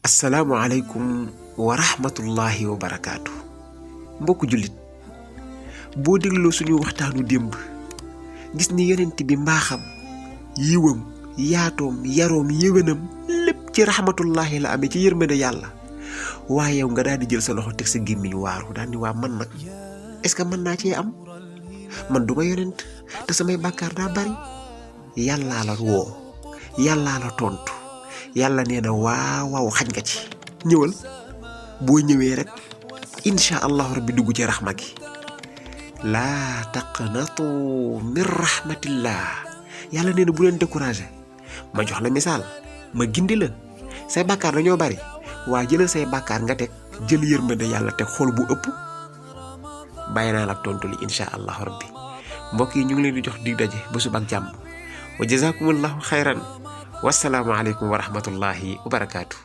asalaamualeykum wa rahmatullahi wa barakaatu. mbokku jullit boo dégloo suñu waxtaanu démb gis ni yonent bi mbaaxam yiwam yaatoom yaroom yéwénam lépp ci rahmatullahi la amee ci yërmande yàlla waaye yow nga daal di jël sa loxo teg sa gémmiñ waaru daal ni waa man nag est-ce que mën naa cee am man duma yonent te samay bàkkaar daa bari. yàllaa la woo yàllaa la tontu yàlla nee na waaw xaj nga ci ñëwal boo ñëwee rek incha allahu rabbi dugg ci raxma gi. laa taqnatu min rahmatillah yàlla nee na bu leen découragé. ma jox la misaal ma gindi la say bàkkaar dañoo bari waa jëlal say bàkkaar nga teg jël yërmande yàlla teg xool bu ëpp bàyyi naa la tontu li incha allahu rabbi. mbokk yi ñu ngi leen di jox dig daje ba suba ak jàmm wa jazakumullahu xayran wassalaamu aleykum wa rahmatullahi wa barakaatu.